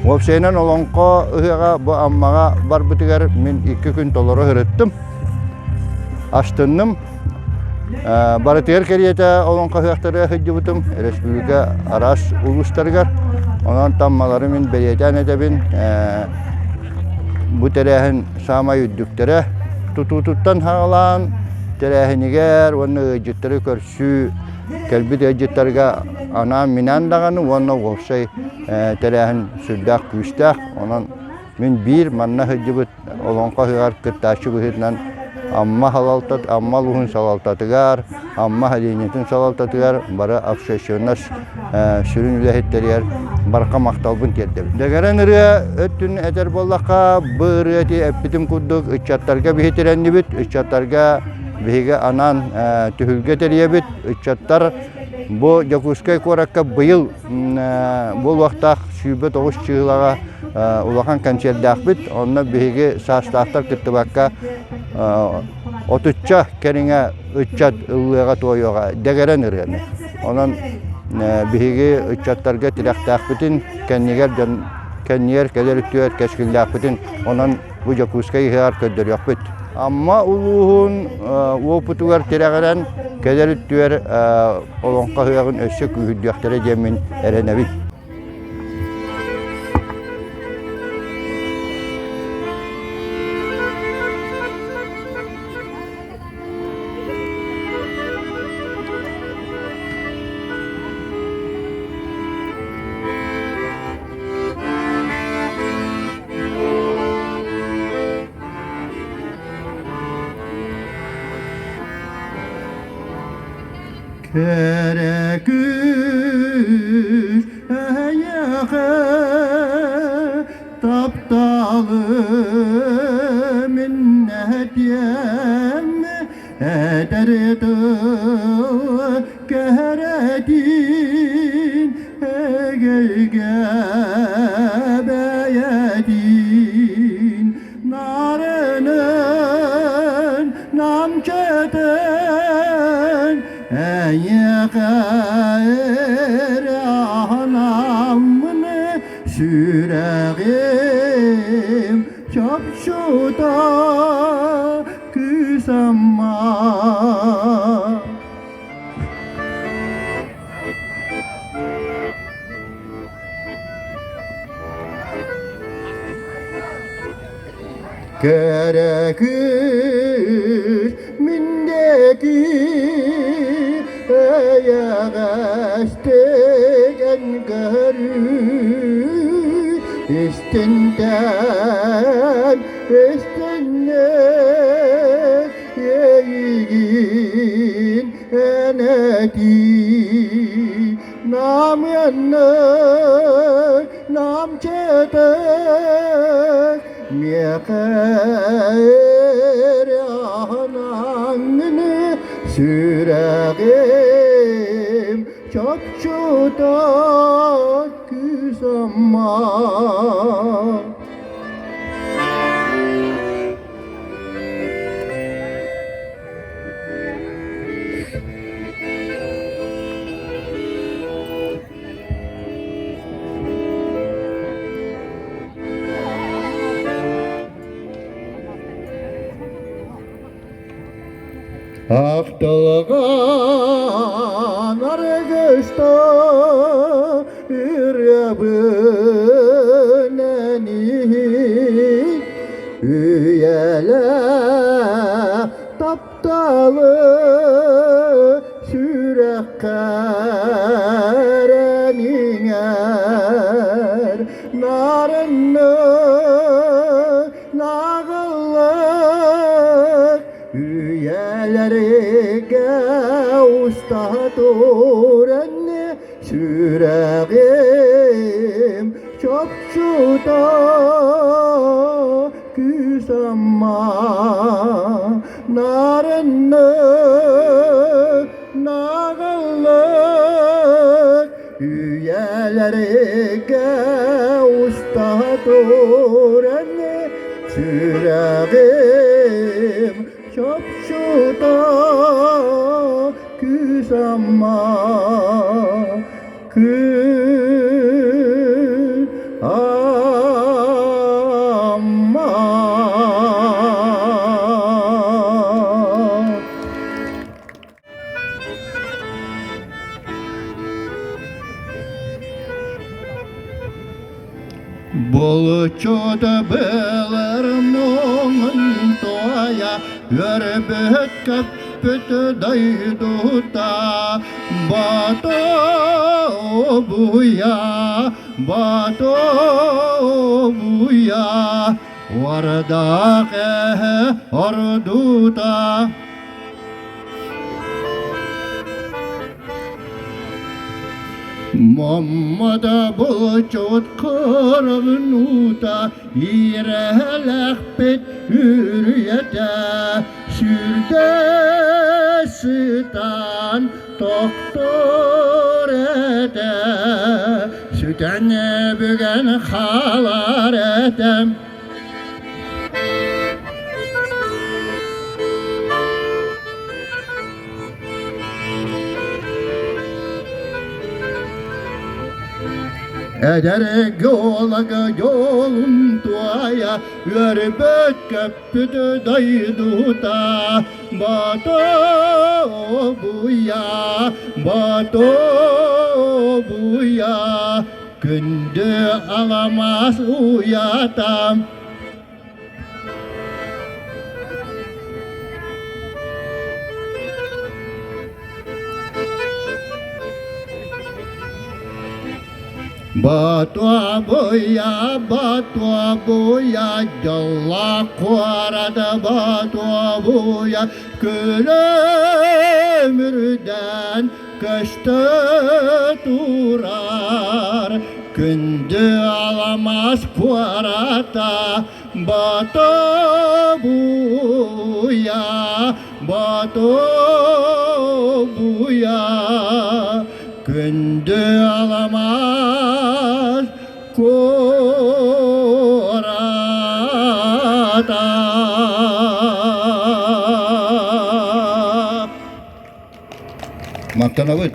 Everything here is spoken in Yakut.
Уопсайынан Олоҥхо ыһыаҕа бу Аммаҕа барбытыгар мин 2 күн толору сырыттым. Астынным. Барытыгар кэриэтэ олоҥхо ыһыахтарыгар сылдьыбытым, республика араас улуустарыгар. Онон Таммалары мин бэлиэтээн этэбин. Бу тэрээһин саамай үрдүктэрэ тутуутуттан саҕалаан тэрээһинигэр уонна ыалдьыттары көрсүү кэлбит ыалдьыттарга анаан-минээн даҕаны уонна уопсай тэрээһин сүрдээх күүстээх. Онон мин биир манна сылдьыбыт Олоҥхо ыһыаҕар кыттааччы быһыытынан Амма салалтат, Амма улууһун салалтатыгар, Амма сэлиэнньэтин салалтатыгар бары общественность сүрүн үлэһиттэригэр барҕа махталбын тиэрдэбин. Дэгэрэн ырыа өттүн этэр буоллахха, бу ырыа ити эппитим курдук ыччаттарга биһи тирэннибит, ыччаттарга биһиги анаан түһүлгэ тэрийэбит. Ыччаттар бу Дьокуускай куоракка быйыл буолуохтаах 29 чыһылаҕа улахан кэнсиэрдээхпит. Онно биһиги саастаахтар кыттыбакка отучча кэриҥэ ыччат ыллыаҕа-туойуоҕа дэгэрэн ырыаны. Онон биһиги ыччаттарга тирэхтээхпитин, кэннигэр дьон кэннигэр кэлэр үттүгэр кэскиллээхпитин онон бу Дьокуускай ыһыаҕар көрдөрүөхпүт. Амма улууһун уопутугар тирэҕирэн кэлэр үттүгэр олоҥхо ыһыаҕын өссө күүһүрдүөхтэрэ диэммин эрэнэбин. Кэрэ күүс эйиэхэ тапталы миннэтиэм эдэр тыл кэрэтин эгэлгэ бэйэтин нарынын намчытын эйиэхэ эрэ аһынаммын сүрэҕим чопчута күүс Амма. Кэрэ кыыс миннэки эйэҕэстик эн көрүү истинтэн истинник эйигин эн этии намыаннык намчытык миэхэ эрэ аһынаҥҥыны сүрэҕим чопчута күүс Амма. Ахтылҕан аргыста ырыабын эн иһин үйэлээх тапталы сүрэххэ эрэн иҥэр нарыннык наҕыллык үйэлэргэ уста туран сүрэҕим чопчута күүс Амма нарыннык наҕыллык үйэлэргэ уста туран сүрэҕим чопчута күүс Амма күн. Булчут былыр муҥун туойа үөрбүт көппүт дойдута Ботуобуйа, Ботуобуйа, уордаах эһэ ордута. Маммада булчут кыраҕын уута иирэлэхпит үрүйэтэ сүүрдэ сытан тохтуур этэ сүтэн бүгэн хаалар этэ. Эдэр геолога дьолун туойа үөрбүт көппүт дойдута Ботуобуйа, Ботуобуйа, күндү аламаас уйата. Ботуобуйа, Ботуобуйа, дьоллоох куорат Ботуобуйа, күлүмүрдэн көстө турар күндү аламаас куората Ботуобуйа, Ботуобуйа, күндү аламаас куората. Мактанабыт.